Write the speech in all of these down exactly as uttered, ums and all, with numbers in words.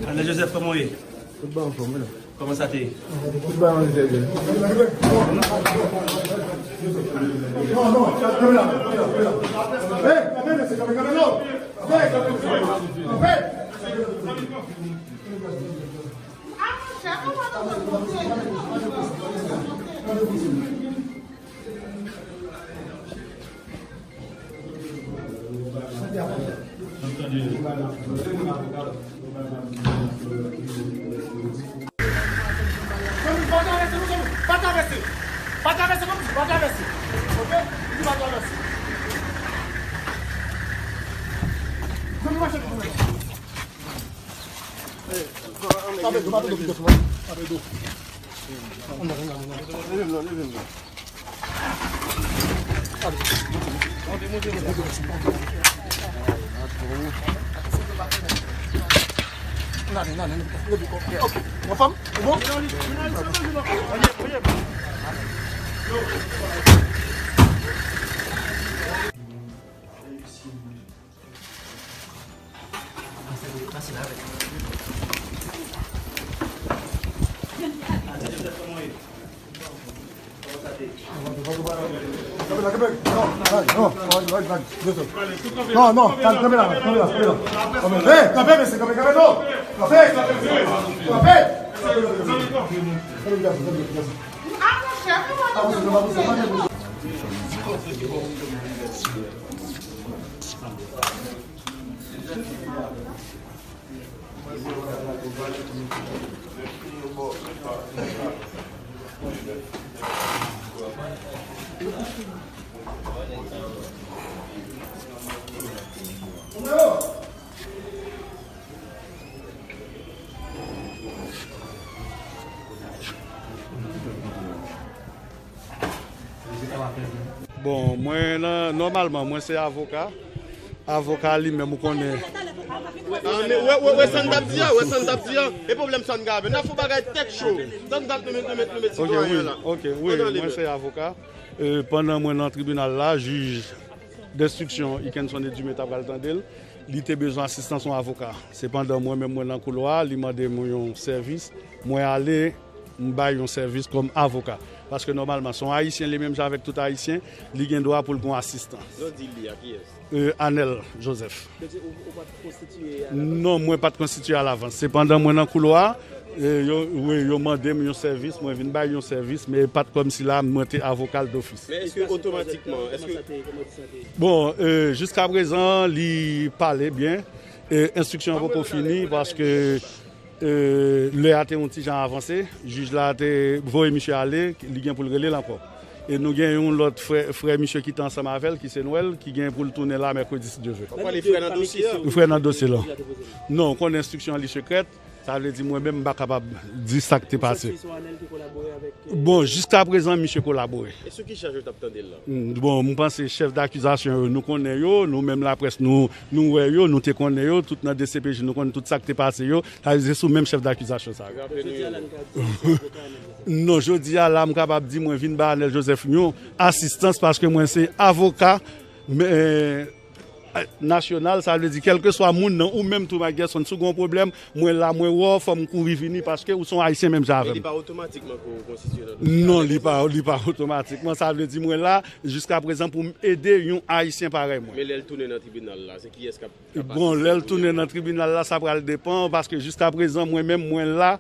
Anèl Joseph, kòman w ye? Tout bagay anfòm, wi. Kòman sa te ye? Tout bagay anfòm, wi. Non, non, kanpe la, kanpe la, kanpe la. Hey, kanpe, mesye, kanpe, kanpe, non. Kanpe, kanpe, kanpe. Pa travèse, pa travèse, pa travèse, pa travèse. Ok? Li di pa travèse. Tape do, pa tande videyo sou mwen. Tape do. Leve m nan, leve m nan. Nane, nane, nane. Ok. Anfòm? Ou bon? Non, non, kanpe la, kanpe la, kanpe la. Hey, kanpe, mesye, kanpe, kanpe, non. Kanpe, kanpe, kanpe, kanpe. Bon, mwen nan, nòmalman, mwen se avoka. Avoka li menm, ou konnen. Ah, men wè, wè, wè sa n t ap di a, wè sa n t ap di a. E pwoblèm sa n ka avè. N ap fè yon bagay tèt cho. Tann dat nou met, nou met, nou met sitwayen an la. Ok, wi, mwen se avoka. E, pandan mwen nan tribinal la, jij denstriksyon Ikenson Edumé ta pral tande l. Li te bezwen asistans yon avoka. Sepandan, mwen menm, mwen nan koulwa, li mande m yon sèvis. Mwen ale, m bay yon sèvis kòm avoka. Paske nòmalman, se yon Ayisyen, li menm jan avèk tout Ayisyen, li gen dwa pou l gen yon asistans. Lè w di li a, kiyès? E, Anèl Joseph. Ou, ou pa t konstitiye alavans? Non, mwen pa t konstitiye alavans. Sepandan, mwen nan koulwa, e, yo, wi, yo mande m yon sèvis, mwen vin bay yon sèvis, men pa t kòmsi la, mwen te avoka l dofis. Men èske otomatikman, èske... Bon, e, jiskaprezan, li pale byen. E, enstriksyon an poko fini, paske E, lè a te yon ti jan avanse, jij la te voye misye ale, li gen pou l rele l ankò. E nou gen yon lòt frè, frè misye ki te ansanm avè l, ki se Nwèl, ki gen pou l tounen la mèkredi, si Dye vle. W ap pale frè nan dosye a? Frè nan dosye la. Non, w konnen enstriksyon an li sekrè, sa vle di mwen menm m pa kapab di sa k te pase. Bon, jiskaprezan, misye kolabore. E sou ki chaj yo t ap tande l la? Mm, bon, m panse chèf dakizasyon yo, nou konnen yo, nou menm laprès, nou, nou wè yo, nou te konnen yo, tout nan D C P J, nou konn tout sa k te pase yo, sa vle di se sou menm chèf dakizasyon sa yo. Raple nou yo. Non, jodi a la, m kapab di mwen vin ba Anèl Joseph yon asistans paske mwen se avoka, men, nasyonal, sa vle di kèlkeswa moun nan, ou menm tou, Mike Gerson, si w gen yon pwoblèm, mwen la, mwen wè w, fò m kouri vini, paske ou se yon Ayisyen menm jan avè m. Men li pa otomatikman ke w konstitiye nan dosye a? Non, li pa, li pa otomatikman. Sa vle di mwen la, jiskaprezan, pou m ede yon Ayisyen parèy mwen. Men lè l tounen nan tribinal la, se kiyès k ap, k ap asiste l? Bon, lè l tounen nan tribinal la, sa pral depann, paske jiskaprezan, mwen menm, mwen la,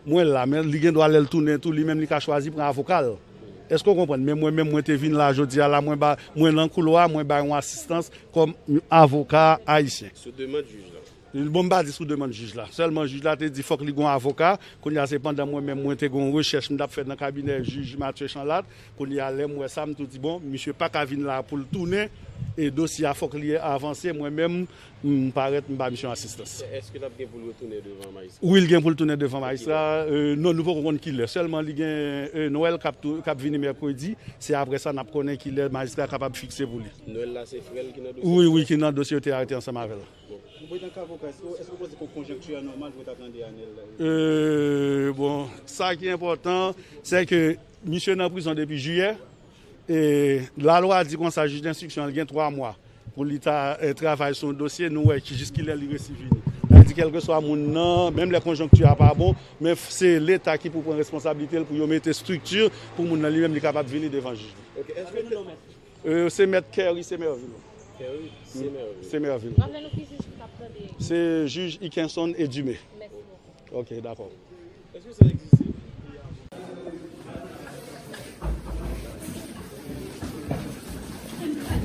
mwen la, men li gen dwa lè l tounen tou, li menm li ka chwazi pran avoka l. Èske w konprann? Men mwen menm, mwen te vin la jodi a la, mwen ba, mwen nan koulwa, mwen bay yon asistans kòm avoka ayisyen. Sou demann jij la? Bon, m pa di sou demann jij la. Sèlman jij la te di fòk li gen yon avoka. Kounye a, se pandan mwen menm, mwen te gen yon rechèch m t ap fè nan kabinè jij Mathieu Chanlat. Kounye a, lè m wè sa, m tou di, bon, misye pa ka vin la pou l tounen. E dosye a, fòk li avanse. Mwen menm, m parèt, m ba misye yon asistans. Èske l ap gen pou l retounen devan majistra? Wi, l gen pou l tounen devan majistra. E, non, nou poko konn kilè. Sèlman li gen, e, Nwèl k ap tou, k ap vini mèkredi. Se apre sa, n ap konnen kilè majistra kapab fikse pou li. Nwèl la, se frè l ki nan dosye? Wi, wi, ki nan dosye yo te arete ansanm avè l. Bon. Ou, antanke avoka, èske, èske w panse ke konjonkti a nòmal pou yo ta tande Anèl la? E, bon, sa ki enpòtan, se ke misye nan prizon depi jiyè. E lalwa di konsa, jij denstriksyon an gen twa mwa pou li ta, e, travay sou yon dosye, nou wè ki, jis kilè li resi vini. Sa vle di, kèlkeswa moun nan, menm lè konjonkti a pa bon, men se Leta ki pou pran responsablite l pou yo mete estrikti pou moun nan li menm li kapab vini devan jij li. Ok, èske te- Euh, se mèt Kerry Semerville. Kerry Semerville. Semerville. Raple nou ki jij ki t ap tande. Se jij Ikenson Edumé. Mèsi bokou. Ok, dakò. Èske sa egziste?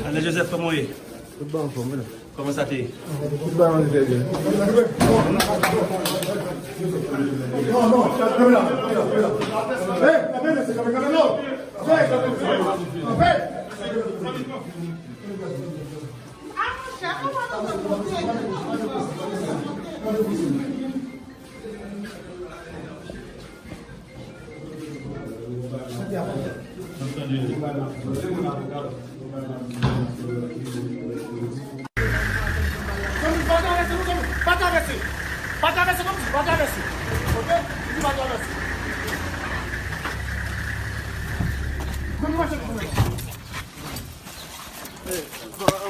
Anel Joseph, kòman w ye? Tout bon, anfòm, wi. Kòman sa te ye? Tout bagay ap fè byen. Non, non, kanpe la, kanpe la, kanpe la. Hey, kanpe, mesye, kanpe, kanpe, non. Kanpe, kanpe, kanpe. Zanmi, pa travèse non, zanmi. Pa travèse. Pa travèse, kòmsi pa travèse. Ok? Di pa travèse. Zanmi, mache pou mwen.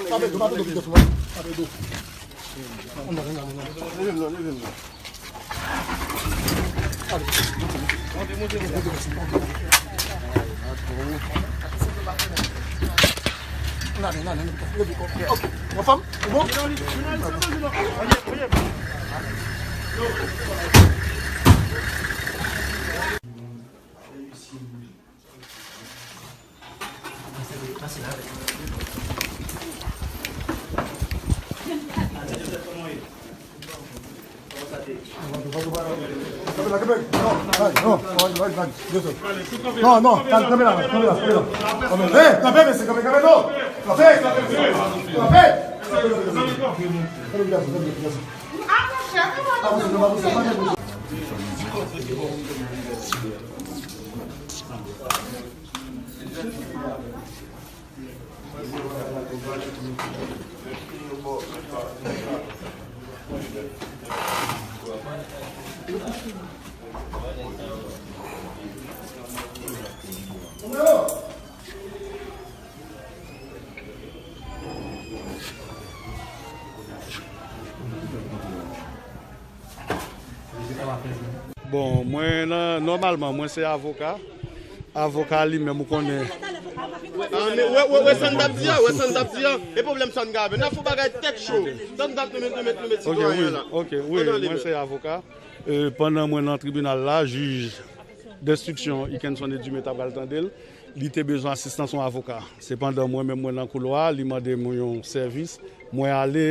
Tape do, pa tande do. Tape do. Leve m nan, leve m nan. Anfòm? Ou bon? Non, non, kanpe la, kanpe la, kanpe la. Hey, kanpe, mesye, kanpe, kanpe, non. Kanpe, kanpe, kanpe. Bon, mwen nan, nòmalman, mwen se avoka. Avoka li menm, ou konnen. Ah, men wè, wè, wè sa n t ap di a, wè sa n t ap di a. E pwoblèm sa n gen avè l. N ap fè yon bagay tèt cho. Tann dat nou met, nou met, nou met sitwayen an la. Ok, wi, mwen se avoka. E, pandan mwen nan tribinal la, jij denstriksyon Ikenson Edumé ta pral tande l, li te bezwen asistans yon avoka. Sepandan, mwen menm mwen nan koulwa, li mande m yon sèvis, mwen ale,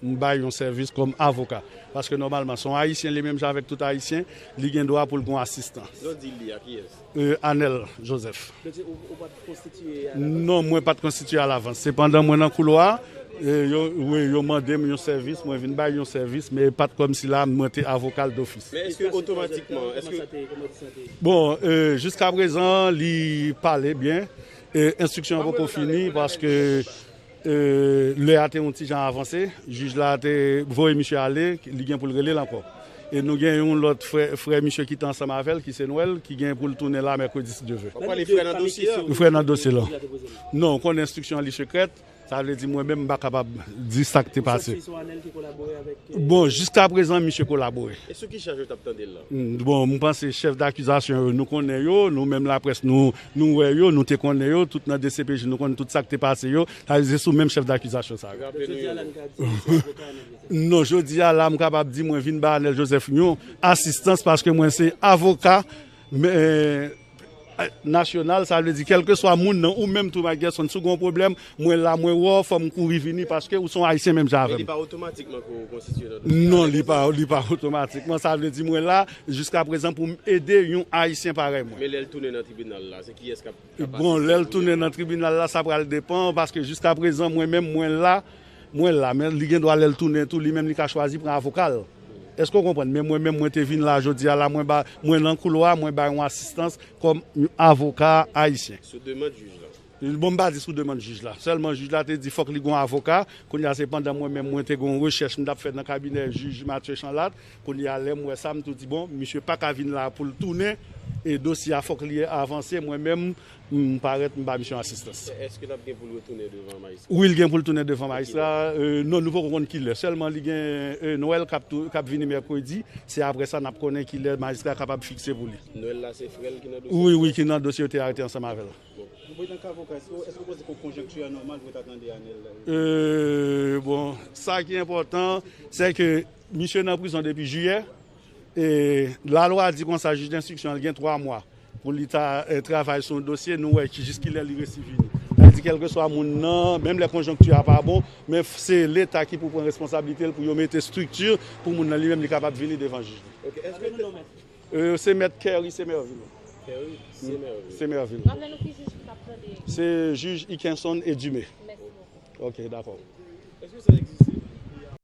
m bay yon sèvis kòm avoka. Paske nòmalman, se yon Ayisyen, li menm jan avèk tout Ayisyen, li gen dwa pou l gen yon asistan. Lè w di li a, kiyès? Euh, Anel Joseph. Donk, se ou, ou pa t konstitiye alavans? Non, mwen pa t konstitiye alavans. Sepandan, mwen nan koulwa, e, yo, wi, yo mande m yon sèvis, mwen vin bay yon sèvis, men e pa t kòmsi la, mwen te avoka l dofis. Men èske otomatikman, èske... Bon, euh, jiskaprezan, li pale byen. E, enstriksyon an poko fini, paske E, lè a te yon ti jan avanse, jij la te voye misye ale, li gen pou l rele l ankò. E nou gen yon lòt frè, frè misye ki te ansanm avè l, ki se Nwèl, ki gen pou l tounen la mèkredi, si Dye vle. W ap pale frè nan dosye a? Frè nan dosye la. Non, ou konnen enstriksyon an li sekrèt, sa vle di mwen menm m pa kapab di sa k te pase. Ou santi se Anel ki kolabore avèk, e... Bon, jiskaprezan, misye kolabore. E sou ki chaj yo t ap tande l la? Mm, bon, m panse chèf dakizasyon yo, nou konnen yo, nou menm laprès, nou, nou wè yo, nou te konnen yo, tout nan D C P J, nou konn tout sa k te pase yo, sa vle di se sou menm chèf dakizasyon sa yo. Raple nou yo. Non, jodi a la, m kapab di mwen vin ba Anel Joseph yon asistans paske mwen se avoka, men, nasyonal, sa vle di kèlkeswa moun nan, ou menm tou, Mike Gerson, si w gen yon pwoblèm, mwen la, mwen wè w, fò m kouri vini, paske ou se yon Ayisyen menm jan avè m. Men li pa otomatikman ke w konstitiye nan dosye a? Non, li pa, li pa otomatikman. Sa vle di mwen la, jiskaprezan, pou m ede yon Ayisyen parèy mwen. Men lè l tounen nan tribinal la, se kiyès k ap, k ap asiste pou li? Bon, lè l tounen nan tribinal la, sa pral depann, paske jiskaprezan, mwen menm, mwen la, mwen la, men li gen dwa lè l tounen tou, li menm li ka chwazi pran avoka l. Èske w konprann? Men mwen menm, mwen te vin la jodi a la, mwen ba, mwen nan koulwa, mwen bay yon asistans kòm yon avoka ayisyen. Sou demann jij la. Bon, m pa di sou demann jij la. Sèlman jij la te di fòk li gon avoka. Kounye a se pandan mwen menm mwen te gon rechèch m t ap fè nan kabinè jij Mathieu Chanlat. Kounye a lè m wè sa, m tou di bon, misye pa ka vin la pou l tounen. E dosye a fòk li avanse. Mwen menm, m parèt, m ba misye asistans. Èske l ap gen pou l retounen devan majistra? Wi, l gen pou l tounen devan majistra. Euh, non, nou poko konn kilè. Sèlman li gen euh, Nwèl k ap tou- k ap vini mèkredi. Se apre sa n ap konnen kilè majistra kapab fikse pou li. Nwèl la se frè l ki nan dosye? Wi, wi, ki nan dosye yo te arete ansanm avè l. Bon, prezidan k avoka, èske èske w panse ke konjonkti a nòmal pou yo ta tande Anèl? Euh, bon, sa ki enpòtan, se ke misye nan prizon depi jiyè. E lalwa di konsa, jij denstriksyon an gen twa mwa pou li ta eh, travay sou yon dosye, nou wè ki jis kilè li resi vini. Sa vle di kèlkeswa moun nan, menm lè konjonkti a pa bon, men se Leta ki pou pran responsablite l pou yo mete estrikti pou moun nan li menm li kapab vini devan jij li. Ok, èske nou nonmen? Euh, se mèt Kerry Semerville. Kerry Semerville. Semerville. Raple nou ki jij ki t ap tande. Se jij Ikenson Edumé. Mèsi bokou. Ok, dakò. Èske sa egziste?